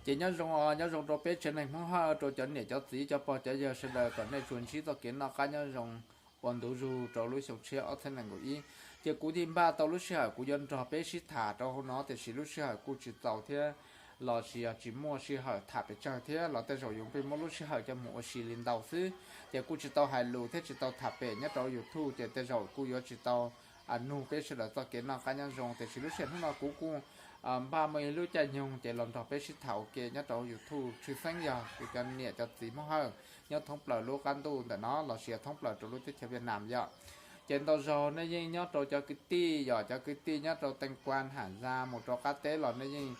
Ces nyob zoo, nyob zoo rau peb tsev neeg Hmoob Hawj, rau cov niam cov txiv cov pog cov yawg sawv daws kom nej tsuas ntsib txoj kev noj qab nyob zoo ua ntu zus rau lub xyoo tshiab ob txhiab nees nkaum ib. Ces kuv thiaj npaj tau lub sij hawm kuv yuav nrog peb sib tham rau hauv no, tiam sis lub sij hawm kuj tsis txaus thiab los sis yog tsis muaj sij hawm tham pes tsawg thiab los tej zaum yuav pheej muab lub sij hawm coj mus ua si li ntau xwb. Ces kuj tsis tau hais lus thiab tsis tau tham pem nyob rau YouTube, ces tej zaum kuj yuav tsis tau nug peb sawv daws txoj kev noj qab nyob zoo, tiam sis lub sij hawm hnub no kuv kuj npaj muaj ib lub caij nyoog ces los nrog peb sib tham ua ke nyob rau YouTube, tshwj xeeb yog kuv cov niam cov txiv Hmoob Hawj nyob thoob plaws lub qab ntuj ntawm no los sis thoob plaws rau lub teb chaws Viaj Nam yom. Ces ntau zaus nej yeej nyob rau cov kwv tij, yog cov kwv tij nyob rau Teej Kuas, Ham Zas mus rau qab teb los nej yeej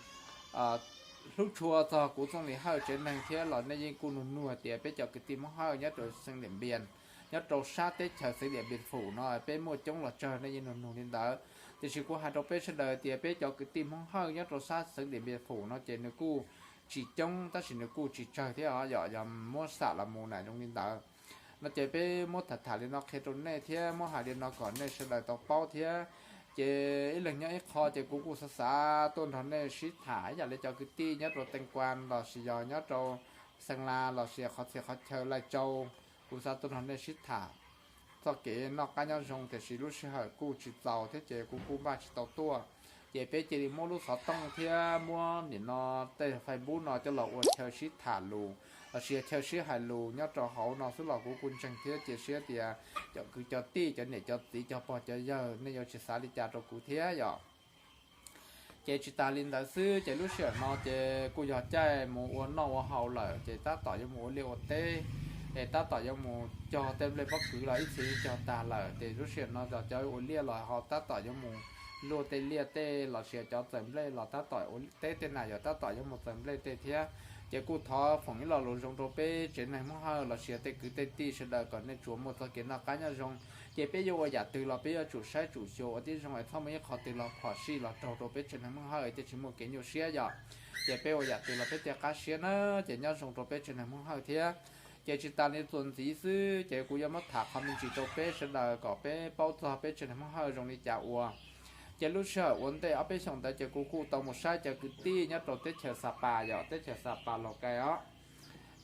hlub tshua txog kuv Txooj Lis Hawj tsev neeg thiab los nej yeej kuj nug nug tias peb cov kwv tij Hmoob Hawj nyob rau xeev Diam Npias, nyob rau sab teb chaws xeev Diam Npias Fum no peb muaj coob los tsawg, nej yeej nug nug li ntawd. Tiam sis kuv hais rau peb sawv daws tias peb cov kwv tij Hmoob Hawj nyob rau sab xeev Diam Npias Fum no ces nws kuj tsis coob tab sis nws kuj tsis tsawg thiab os, yog, yog muab xam los mus na zoo li ntawd. No ces peb muab tham tham li no qhia rau nej thiab muab hais li no kom nej sawv daws tau paub thiab. Ces ib leeg nyob ib qho ces kuv kuj xav xav tuaj nrog nej sib tham ib yam li cov kwv tij nyob rau Teej Kuas los sis yog nyob rau Xeev Las los sis qhov txhia qhov chaw Lais Tsau, kuv xav tuaj nrog nej sib tham txoj kev noj qab nyob zoo tiam sis lub sij hawm kuj tsis txaus thiab ces kuv kuj npaj tsis tau tuaj. Ces peb cia li muab lub xov tooj thiab muab nim no tej Facebook no coj los ua chaw sib tham lus los sis chaw sib hais lus nyob rau hauv no xwb los kuv kuj ntseeg thiab cia siab tias cov kwv cov tij cov niam cov txiv cov pog cov yawg nej yuav tsis xav li cas rau kuv thiab yom. Ces tsis tas li ntawd xwb ces lub sij hawm no ces kuj yog caij mus ua noj ua haus lawm ces tab tom yuav mus ua liaj ua teb, es tab tom yuav mus cog tej nplej pob kws los ib txhia cog tag lawm ces lub sij hawm no cov ua liaj los ho tab tom yuav mus luaj tej liaj tej los sis cov txawm nplej los tab tom ua teb tej na yog tab tom yuav mus txawm nplej tej thiab. Ces kuj thov foom ib lo lus zoo rau peb tsev neeg Hmoob Hawj los sis tej kwv tej tij sawv daws kom nej tsuas muaj txoj kev noj qab nyob zoo. Ces peb yuav ua yam twg los peb yuav tsum saib tsum xyuas ua tib zoo es txhob muaj ib qho twg los phom sij los raug rau peb tsev neeg Hmoob Hawj thiaj tsis muaj kev nyuaj siab yom. Ces peb ua yam twg los peb thiaj qab siab na. Ces nyob zoo rau peb tsev neeg Hmoob Hawj thiab. Ces tsis tas li txuas ntxiv xwb ces kuv yuav muab tham qhov me ntsis rau peb sawv daws kom peb paub txog peb tsev neeg Hmoob Hawj zoo li cas ua. Ces lub sij hawm ua ntej ob peb xyoos ntawd ces kuv kuj tau mus saib cov kwv tij nyob rau teb chaws Xa Pas yom, teb chaws Xa Pas Laus Kais os.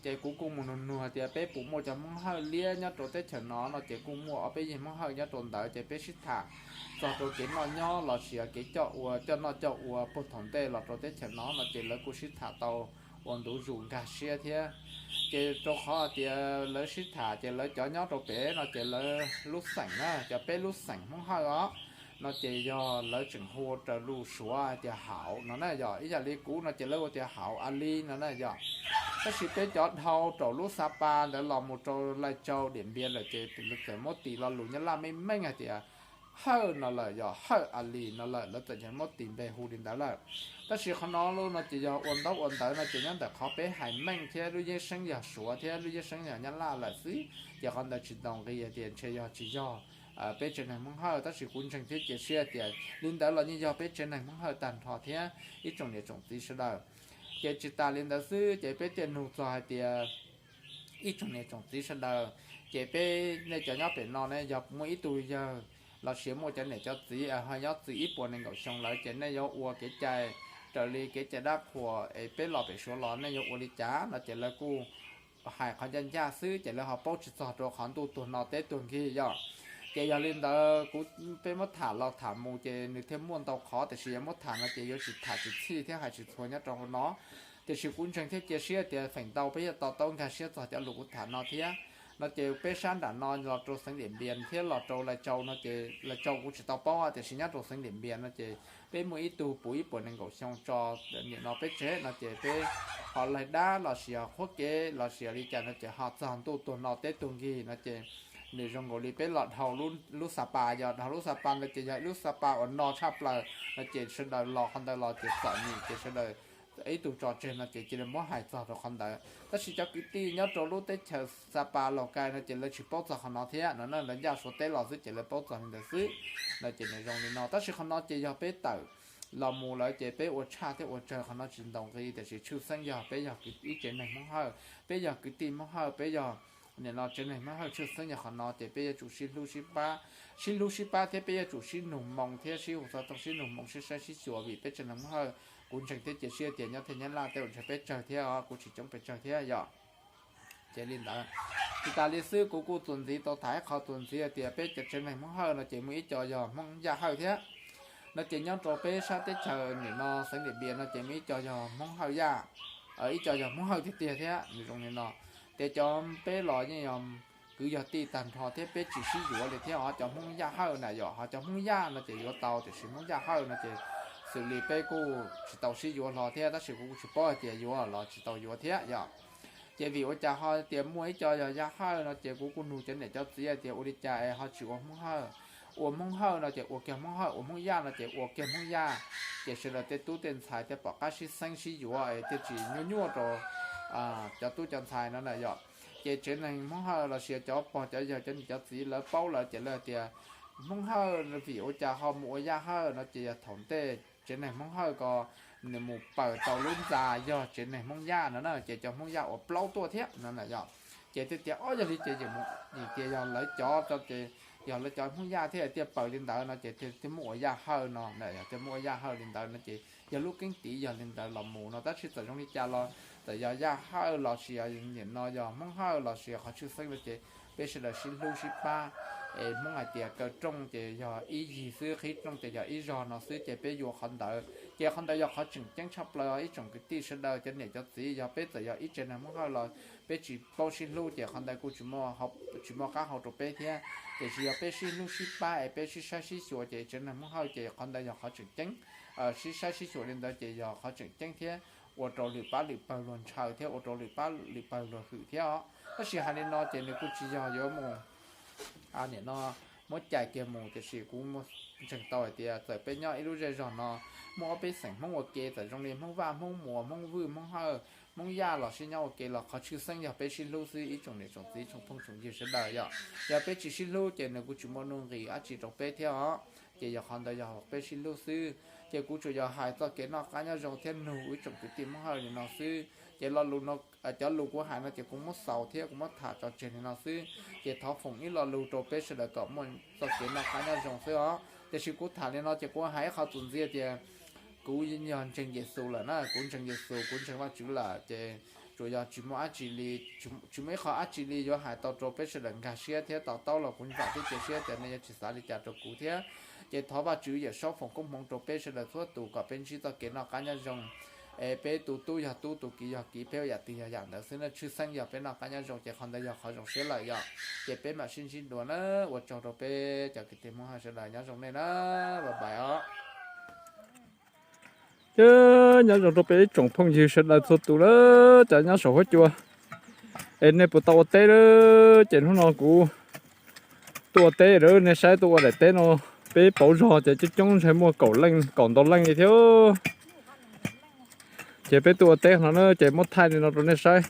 Ces kuv kuj mus nug nug tias peb puas muaj cov Hmoob Hawj liab nyob rau teb chaws no no ces kuj muaj ob peb yig Hmoob Hawj nyob rau ntawd ces peb sib tham txog rau kev noj nyob los sis kev coj ua coj noj coj ua puag thaum ntej los rau teb chaws no no ces lawv kuj sib tham tau ua ntu zus nkag siab thiab. Ces rau qhov hais tias lawv sib tham ces lawv cov nyob rau pem no ces lawv lub xeem na, cov peb lub xeem Hmoob Hawj os, no ces yog lawv tseem hu raws lus Suav hais tias Hauv no na yom. Ib yam li kuv no ces lawv hu tias Hauv A Li no na yom. Tab sis peb cov dhau rau lub Xa Pas ntawd los mus rau Lais Tsau Diam Npias lawm ces lawv txawm muab tis lo lus Nyab Laj meej meej hais tias Hawj no lawm yog Hawj A Li no lawm, lawv txawm muab tis npe hu li ntawd lawm. Tab sis qhov no lub no ces yog ua ntaub ua ntawv no ces nyob ntawm qhov peb hais meej thiab lub yeeb seeb yog Suav thiab lub yeeb seeb yog Nyab Laj lawm xwb, ces qhov ntawd tsis ntaus nqi tias ntshe yog tsis yog peb tsev neeg Hmoob Hawj, tab sis kuv ntseeg thiab cia siab tias li ntawd los yeej yog peb tsev neeg Hmoob Hawj tag nrho thiab ib tsoom niam tsoom txiv sawv daws. Ces tsis tas li ntawd xwb ces peb thiaj nug txog hais tias ib tsoom niam tsoom txiv sawv daws, ces peb nej cov nyob pem no ne yog muaj ib tug yawg los sis muaj cov niam cov txiv ho nyob txwm ib puas nees nkaum xyoo lawm ces nej yuav ua kev cai raws li kev cai dab qhuas es peb los pem Suav los nej yuav ua li cas no ces lawv kuj hais qhov ncaj ncaj xwb ces lawv ho paub tsis txog rau qhov ntuj tuag no teb tuag nkig yom. Ces yog li ntawd kuv, peb muab tham los tham mus ces nws thiaj muaj ntau qhov tiam sis yog muab tham no ces yuav tsis tham tsis txhij thiab hais tsis txhua nyob rau hauv no. Tiam sis kuv ntseeg thiab cia siab tias feem ntau peb yuav to taub nkag siab txog cov lus kuv tham no thiab. No ces peb sab nram no los rau xeev Diam Npias thiab los rau Lais Tsau no ces Lais Tsau kuv tsis tau paub tiam sis nyob rau xeev Diam Npias no ces peb muaj ib tug puv ib puas nees nkaum xyoo tso nim no peb tsev no ces peb ho laig dab los sis ho qhuab kev los sis li cas no ces ho txog ntuj tuag no teb tuag nkig no ces nws zoo nkaus li peb los dhau lub Xa Pas, yog dhau lub Xa Pas ntawd ces yog ib lub Xa Pas uas no tshaj plaws no ces sawv daws los qhov ntawd los ces txom nyem ces sawv daws ib tug tso tseg no ces cia li muab hais txog rau qhov ntawd. Tab sis cov kwv tij nyob rau lub teb chaws Xa Pas Laus Kais no ces lawv tsis paub txog qhov no thiab no na, lawv ncaj Suav teb los xwb ces lawv paub txog li ntawd xwb no ces nws zoo li no. Tab sis qhov no ces yog peb tawm los mus lawm ces peb ua tshaj thiab ua tsawg qhov no tsis ntaus nqi tiam sis tshwj xeeb yog peb yog ib tsev neeg Hmoob Hawj, peb yog kwv tij Hmoob Hawj, peb yog nim no tsev neeg Hmoob Hawj tshwj xeeb yog qhov no ces peb yuav tsum sib hlub sib pab, sib hlub sib pab thiab peb yuav tsum sib nug moo thiab sib hu xov tooj sib nug moo sib saib sib xyuas vim peb tsev neeg Hmoob Hawj Kuv ntseeg thiab cia siab tias nyob tej Nyab Laj tej uas ntshe peb tsawg thiab os, kuv tsis coob pes tsawg thiab yom. Ces li ntawd, tsis tas li xwb kuv kuj txuas ntxiv tau tham ib qho txuas ntxiv tias peb cov tsev neeg Hmoob Hawj no ces muaj ib co yog Hmoob Yaj Hawj thiab. No ces nyob rau peb sab teb chaws nim no xeev Diam Npias no ces muaj ib co yog Hmoob Hawj Yaj, ib co yog Hmoob Hawj tiag tiag thiab nws zoo li no. Ces cov peb los yeej yog kwv yog tij tag nrho thiab peb tsis sib yuav li thiab os. Cov Hmoob Yaj Hawj na yom, ho cov Hmoob Yaj no ces yuav tau tiam sis Hmoob Yaj Hawj no ces xws li peb kuj tsis tau sib yuav hlo thiab tab sis kuv kuj tsis paub hais tias yuav los tsis tau yuav thiab yom. Ces vim ua cas ho tias muaj ib co yog Yaj Hawj no ces kuv kuj nug cov niam cov txiv hais tias ua li cas es ho tsis ua Hmoob Hawj. Ua Hmoob Hawj no ces ua kiag Hmoob Hawj, ua Hmoob Yaj no ces ua kiag Hmoob Yaj. Ces sawv daws tej tub tej ntxhais thiaj pom qab sib xeeb sib yuav es thiaj tsis nyuaj nyuaj rau cov tub cov ntxhais no na yom. Ces tsev neeg Hmoob Hawj los sis cov pog cov yawg cov niam cov txiv lawv paub lawm ces lawv tias Hmoob Hawj vim ua cas ho mus ua Yaj Hawj no ces yog thaum ntej tsev neeg Hmoob Hawj ko nws mus paws tau lub ntxa yog tsev neeg Hmoob Yaj no na, ces cov Hmoob Yaj uas plaub tuaj thiab no na yom. Ces thiaj tias ob yog li ces tias yog lawv cov, yog lawv cov Hmoob Yaj thiaj tias paws li ntawd no ces thiaj muab ua Yaj Hawj no, thiaj muab ua Yaj Hawj li ntawd no ces yog lub keeb tiv yog li ntawd los mus no tab sis txawm zoo li cas los txawm yog Yaj Hawj los sis yog nim no yog Hmoob Hawj los sis qhov tshwj xeeb no ces peb sawv daws sib hlub sib pab. Es Hmoob hais tias kaw rooj ces yog ib yig xwb, qhib rooj ces yog ib zog no xwb ces peb yuav qhov ntawd ces qhov ntawd yog qhov tseem ceeb tshaj plaws ib tsoom kwv tij sawv daws cov niam cov txiv. Yog peb txawm yog ib tsev neeg Hmoob Hawj los peb tsis paub sib hlub ces qhov ntawd kuj tsis muaj qab hau rau peb thiab. Tiam sis yog peb sib hlub sib pab es peb sib saib sib xyuas ces tsev neeg Hmoob Hawj ces qhov ntawd yog qhov tseem ceeb. Sib saib sib xyuas li ntawd ces yog qhov tseem ceeb thiab ua rau lwm pab lwm pawg luag ntshaw thiab ua rau lwm pab lwm pawg luag hwm thiab os. Tab sis hais li no ces nws kuj tsis yog yuav mus nim no muab cais kiag mus, tiam sis kuv ntseeg tau hais tias txawm peb nyob ib lub zej zog no muaj ob peb xeem Hmoob ua ke, txawm zoo li Hmoob Vaj, Hmoob Muas, Hmoob Vwj, Hmoob Hawj, Hmoob Yaj los sib nyob ua ke los qhov tshwj xeeb yog peb sib hlub xwb ib tsoom niam tsoom txiv tsoom phooj tsoom ywg sawv daws yom. Yog peb tsis sib hlub ces nws kuj tsis muaj nuj nqis dab tsi rau peb thiab os. Ces yog qhov ntawd yog peb sib hlub xwb. Ces kuv tsuas yog hais txoj kev noj qab nyob zoo thiab nug ib tsoom kwv tij Hmoob Hawj li no xwb. Ces lo lus no, cov lus kuv hais no ces kuv muab xaus thiab kuv muab tham tso tseg li no xwb. Ces thov foom ib lo lus rau peb sawv daws kom muaj txoj kev noj qab nyob zoo xwb os. Tiam sis kuv tham li no ces kuv hais ib qho txuas ntxiv tias kuv yog ntseeg Yexus lawm na, kuv ntseeg Yexus, kuv ntseeg Vajtswv lawm ces tsuas yog tsis muaj dab tsi li, tsis muaj ib qho dab tsi li yuav hais tau rau peb sawv daws nkag siab thiab to taub los kuv vam thiab cia siab tias nej yuav tsis xav li cas rau kuv thiab. Ces thov Vajtswv Yawmsaub foom koob hmoov rau peb sawv daws txhua tus kom peb ntsib txoj kev noj qab nyob zoo. Es peb tus tub yog tub, tus kiv yog kiv, peb ua yam twg yog yam ntawd xwb na, tshwj xeeb yog peb noj qab nyob zoo ces qhov ntawd yog qhov zoo siab lawm yom. Ces peb mam sib ntsib dua na, ua tsaug rau peb cov kwv tij Hmoob Hawj sawv daws, nyob zoo nej na, bye bye os. Ces nyob zoo rau peb ib tsoom phooj ywg sawv daws txhua tus na, cov nyob saum huab cua. Es nej puas tau ua teb lawm? Ces hnub no kuv tuaj ua teb lawm, nej saib tuaj ua daim teb no, peb pauv zog ces coob coob ntshe muaj kaum leej kaum ntau leej li thiab. Ces peb tuaj ua teb no na ces muab thaij li no rau nej saib,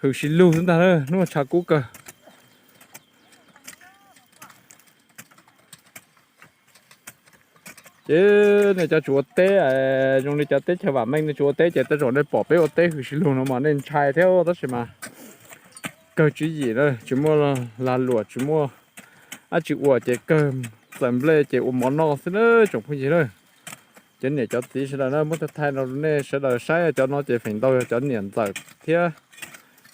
hwm sib lug xwb ntag na, hnub tshav kub kawg. Ces nej cov tsis ua teb, zoo li cov teb chaws vam meej nej tsis ua teb ces tej zaum nej pom peb ua teb hwm sib lug no mas nej ntshai thiab tab sis mas kawg tswv yim na, tsis muaj lag luam tsis muaj dab tsi ua ces kawg txawm nplej ces ua mov noj xwb na tsoom phooj ywg na. Cov niam cov txiv sawv daws na muab thaij thaij no rau nej sawv daws saib, cov no ces feem ntau yog cov niam ntxawm thiab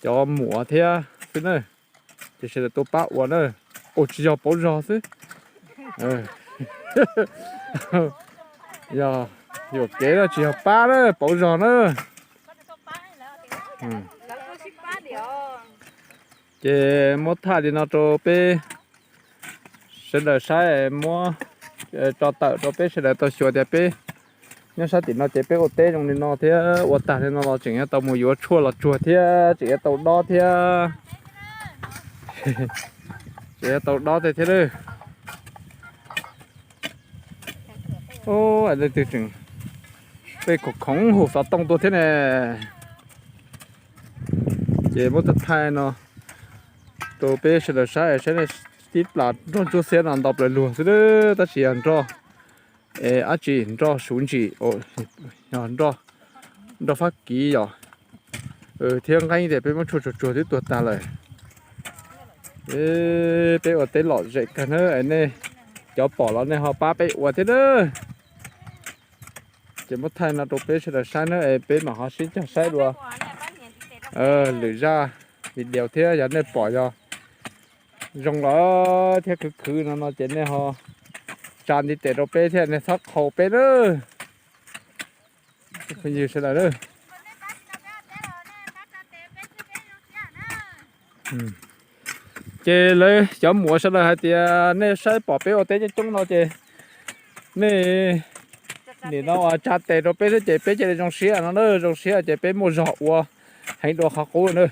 cov muam thiab xwb na. Ces sawv daws tuaj pab ua na. Ua tsis yog pauv zog xwb, yog yuam kev na, tsis yog pab na, pauv zog na. Ces muab thaij li no rau peb sawv daws saib, muab tso tawm rau peb sawv daws tau xyuas tias peb nyob sab tim no ces peb ua teb zoo li no thiab ua tag li no los tseem yuav tau mus yuav tshuaj los tsuag thiab tseem yuav tau dob thiab. Tseem yuav tau dob tej thiab lawm. Leej twg tseem pej khoom khoov hauv xov tooj tuaj thiab ne. Ces muab thaij thaij no rau peb sawv daws saib, saib tib plas nroj ntsuab xiab no ntau plaws luag xwb tab sis yog nroj, es dab tsi nroj suv ntsim, yog nroj Fab Kis yom. Thiab nqeeb tias peb muab tshuaj tsuag tsuag twb tuag tag lawm. Peb ua teb lom zem kawg na, nej cov pom los nej ho pab peb ua thiab na. Ces muab thaij no rau peb sawv daws saib na, es peb mam ho sib cog saib dua lwm zaj video thiab. Yog nej pom yog zoo los thiab khwv khwv no no ces nej ho tsa ntiv tes rau peb thiab, nej txhob qhaus peb na. Phooj ywg sawv daws na. Ces lawv cov muam sawv daws hais tias nej saib pom peb ua teb coob coob no ces nej nim no tsa tes rau peb xwb ces peb cia li zoo siab no na, zoo siab ces peb muaj zog ua heev dua qhov qub na.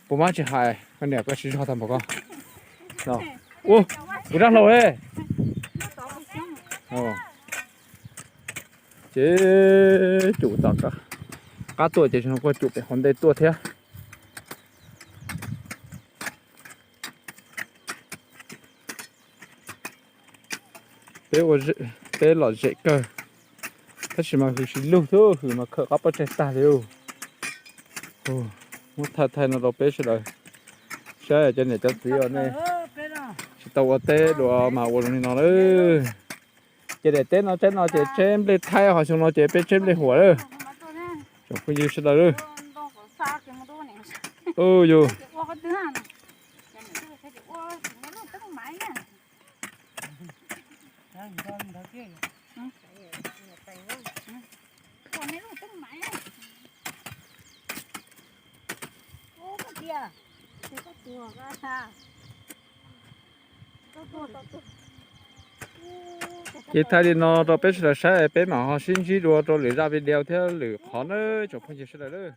Puas mab tsis hais, koj niam koj siv zog tag npaum ko. Ua, kuv rab hlau he. Ces cum tom qab tuaj ces kuj cum pem qhov ntej tuaj thiab. Peb ua, peb lom zem kawg, tab sis mas hws tsis lug thiab, hws mas khawm qab pob tsaig tag li. Muab thaij thaij no rau peb sawv daws saib, cov niam cov txiv uas nej tsis tau ua teb dua mas ua zoo li no lawm. Ces daim teb no tsaib no ces tseb nplej thaib, ho xyoo no ces peb tseb nplej huam lawm. Tsoom phooj ywg sawv daws lawm. Yus Ces thaij li no rau peb sawv daws saib, peb mam ho sib ntsib dua rau lwm zaj video thiab lwm qhov na, tsoom phooj ywg sawv daws lawm.